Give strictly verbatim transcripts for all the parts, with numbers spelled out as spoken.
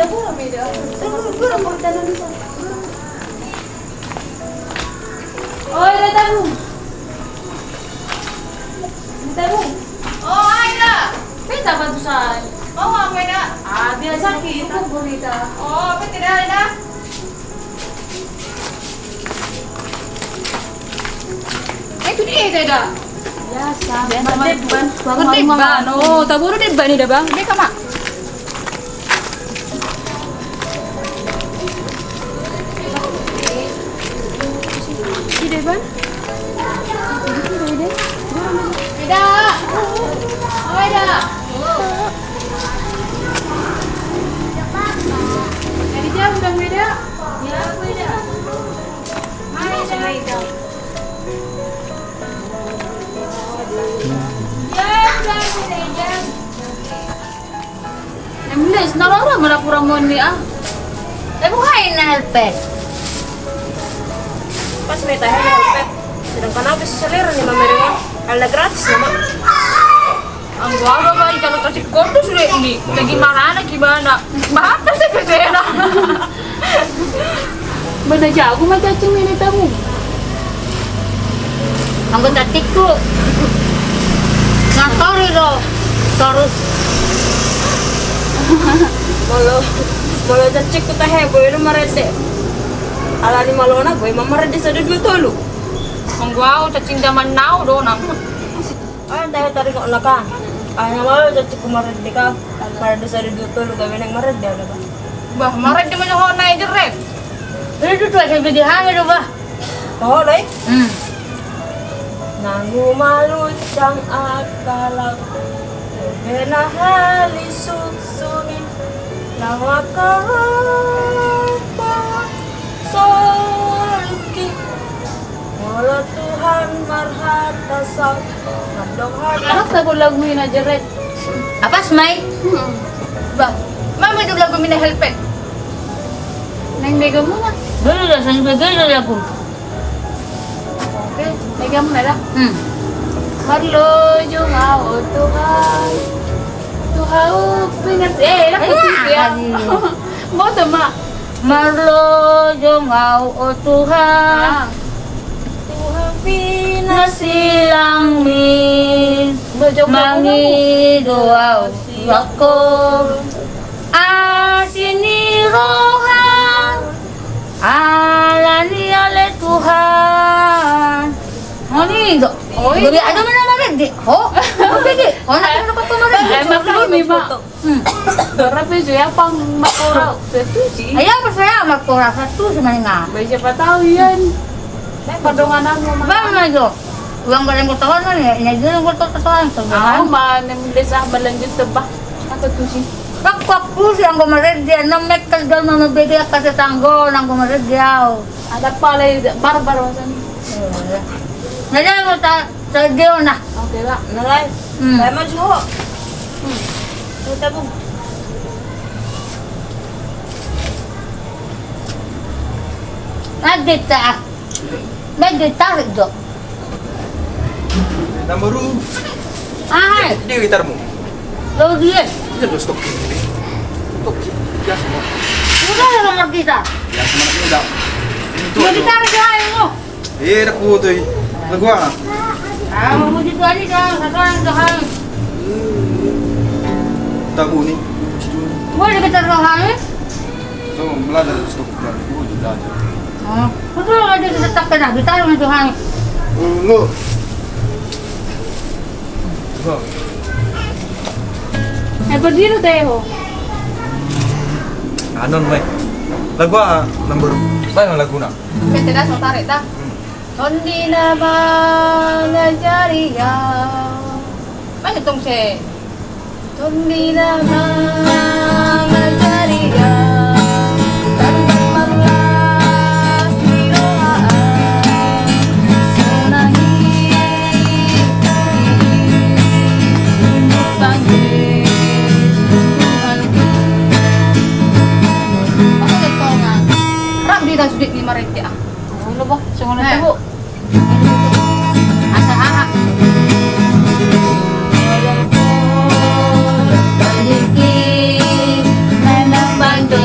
Oi, da, Tabu. Tabu. Oh, ai, da. Beta bantu sai. Oh, apa, da? Ah, biasa kita. Kumpul kita. Oh, apa tidak, da? Eh, itu dia, da. Biasa. Biasa, Bang. Bang, Bang, Bang. Oh, Tabu, Bang, ini, da, Bang. Dia sama. Ida, Bang. Ida. Oh, Ida. Jadi jauh, Bang, Ida. Ya, aku, Ida. Hai, Ida. Ya, udah, Ida. Emlis, na ro ma laporan muna, ah. Eh, boha na helpet? Pas ma tahe helpet. Sedangkan au pe selera ni mamereng on. Ala gratis nama. Anggo au do, Bang, kalau kasih kondus deh ini. Lagi marana gimana? Mata sih bedena. Bana jago ma cacing ini tamu. Anggo cacingku. Ngatori do. Terus. Molo, molo cacingku tahe, boi do marende. Alani malona, boi ma marende sada dua tolu. Anggo au cacing zaman now do nang. Ah, tahe taringot na ka. Ah, na malo jadi ku marende ka. Marende sada dua tolu gabe naeng marende ada ba. Bah, marende ma jo ho na i jeret. Itu tu asa bidi hame do bah. Toho do i. Hmm. Nang umalucang akal au. Bena hali suksuni. Nang akal au. Solki. Molo Tuhan marhata saut, mandok hata. Apa sa bo lagu i na jeret? Apa smai? Hmm. Bah, ma ma jo lagu i na helpet. Nang bege muna. Bege do, sang bege do lagu. Oke, bege muna da. Hmm. Marlojong au o Tuhan. Tu hau pingas, eh, lagu. Eh, ya. Mau sama. Marlojong au o Tuhan. Ah. Tuhan pinasilang mi. Marlojong au. Mangido au siakko. Asi ni roha. Alani ale Tuhan. Mangido. Oh, iya. Ada mana marende? Ho? Apa ini? Ho, nak kena apa marende? Emang lu nih, Mak. Hmm. Berapa itu ya, pang makora satu sih. Ayo, apa saya makora satu sebenarnya? Baik, siapa tahu, Yan. Pardonganan mu, Mak. Bang, ayo. Uang goreng kotoran kan ya, ini aja yang kotor kotoran. Aku mah nem desa berlanjut tebah. Apa tuh sih? Kak, kak, lu sih yang gue meren dia, enam meter jauh nama beda kata tanggo, nang gue meren dia. Ada apa lagi? Barbar masa ini. Iya. Nah, dia mau tak Sadio na. Oke, Pak. Na lae. Hmm. Lae maju, ho. Hmm. Tuh, tabung. Lagi tak. Lagi tarik, Dok. Nomor ru. Ah, hai. Dia gitarmu. Lo dia. Dia tuh stok. Stok. Biasa, Bang. Udah, nomor gitar. Biasa, mana udah. Ini tuh, ya, aduh. Gitar dia, ayo. Eh, ada foto i. Lagu aha? Ah, memuji Tuhan i, Tuhan, Tuhan, Tuhan. Tabu ni. Boleh kita Tuhan i? So, belajar di stok, belajar. Oh, jadi belajar. Oh, betul, ada kita tak kena gitar sama Tuhan. Dulu. Eh, berdiri deh, ho. Anon, mai. Lagu aha? Lembur. Bae, laguna. Bete da, so tarik da. Hmm. Tondi na mangajari au. Mana tong se? Tondi na mangajari au. Tanda marlas ni roha au. Sonang i, i, i, i, bangke. Tuhan. Apa ke tongan? Rap di tasbih ni marende ah. Olo bah, songon itu, Bu. Asa aha? Manang bantu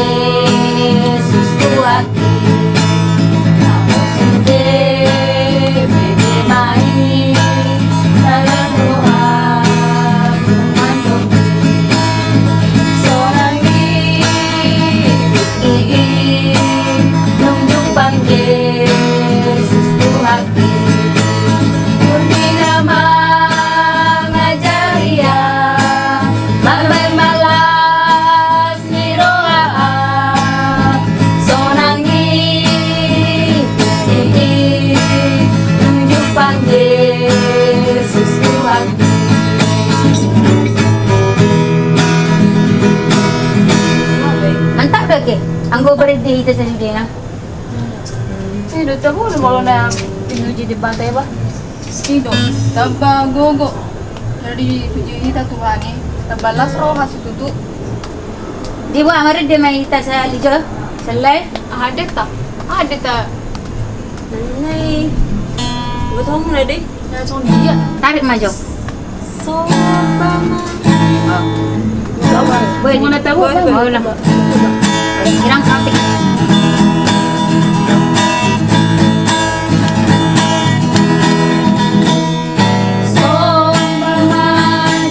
Desa sidena. Sai do tabo na molo na pinuji Debata iba. I do, tamba gogo. Jadi puji hita Tuhan i, tamba las roha situtu. Di ba amari de mai ta salijo, selai. Aha de ta? Aha de ta? Nai. Buat kamu na de. Tarik ma jo. Soba ma. Boleh. Mau na tahu? Boleh, boleh. Sirang samping. Soba ma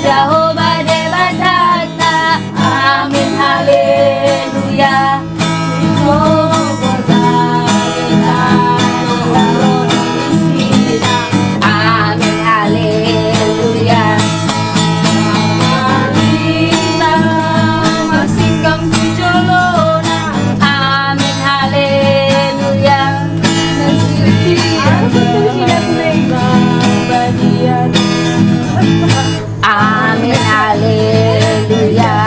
Jahowa Debatanta. Amin, haleluya. Amin, haleluya. Amin, haleluya. Amin, haleluya.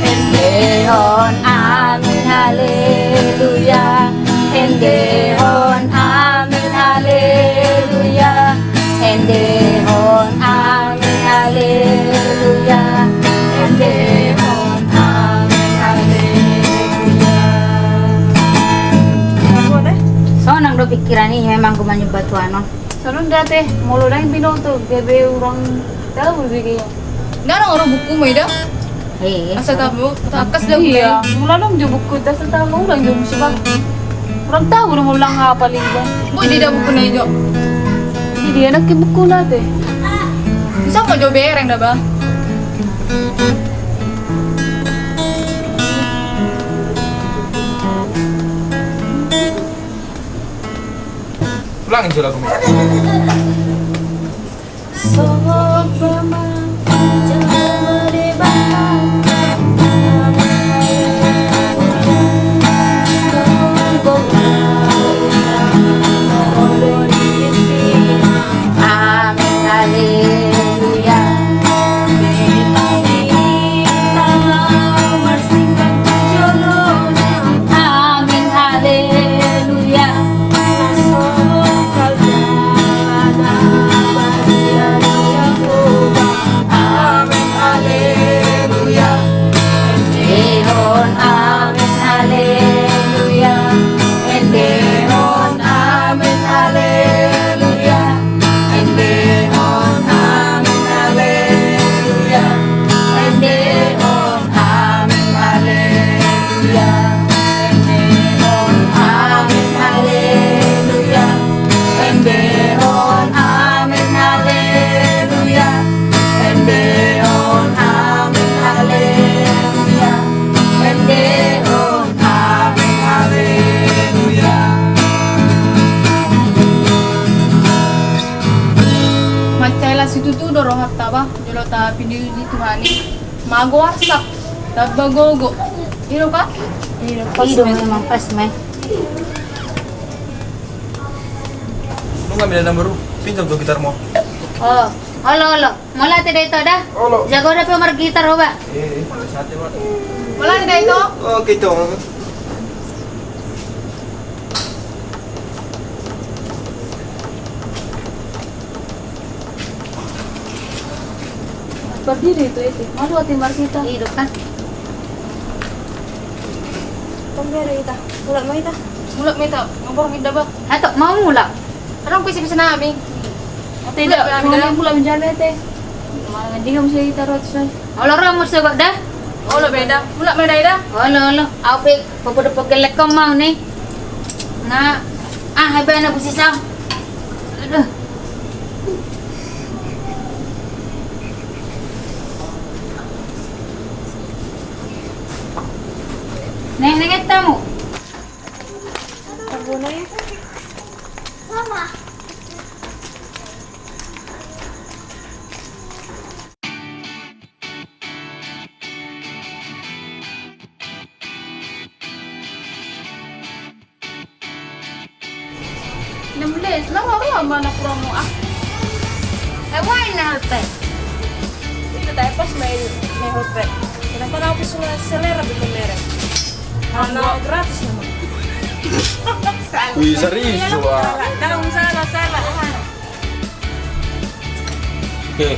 Endehon, amin, haleluya. Endehon, amin, haleluya. Endehon, amin, haleluya. Endehon, amin, haleluya. Sonang do pikiran i memang gumanyubat Tuhan on. Sonang da te, molo dang binoto gabe urang tahu bege. Nda nang ro buku mai da. Asa tahu, takas da. Iya, mula dong jo buku, asa tahu urang jo musi ba. Urang tahu do molo dang hapal i ba. Bo di da buku na i jo. Di dia nak ke buku na te. Bisa ko jo bereng da ba. Ulangi jo lagu. Amin, haleluya. Amin, haleluya. Amin, haleluya. Endehon, amin, haleluya. Endehon, amin, haleluya. Endehon, amin, haleluya. Endehon, amin, haleluya. Endehon, amin, haleluya. Endehon, amin, haleluya. Endehon, amin, haleluya. Endehon, amin, haleluya. Mansai las situtu do rohanta ba, jolo tapinuji Tuhan i. Mago arsak, tamba gogo. I do ka? I do, pas. I do ma. Memang pas ma i. Nunga mida na baru, pinjam tu gitarmu. Oh, olo, olo. Mauliate da ito da. Olo. Jago da pe margitar ho ba. Eh, eh, sate, Mak. Mauliate da ito. Oke, ito. Berdiri itu, itu. Malu hati margitar. I do kan. Pemberi ita. Mulak ma ita. Mulak ma ita. Ngobrol mida ba. Ato, mau mulak. Adong pe sipis nami. Ate, mulak da, mulak menjame ate. Mangan dia mesti taruh tuh. Olo ro mesti kok da. Olo beda. Mulak ma da da. Olo, olo. Au pe popo de pogelek kau mau nih. Nah, ah, hebe anak busi sam. Aduh. Neng, neng, tamu. Mama. Enam belas, lah, baru lama anak kurang mau ah. Eh, why not, teh? Itu teh pas main, main hotpot. Kenapa aku suka selera bikin merek? Karena gratis memang. Wih, serius, Pak. Salah, salah, salah. Oke.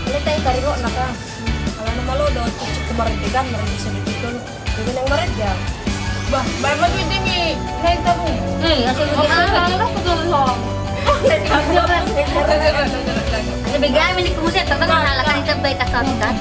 Ini tadi tarik kok, naka. Kalau nama lo udah cukup kemarin kan, mari bisa begitu. Jadi yang kemarin ya. Bah, bah, maju demi naik tabung. Eh, asal begitu. Salah, aku dulu. Ada begal ini kumusnya, tetap salah kan, kita baik tak tahu, kan?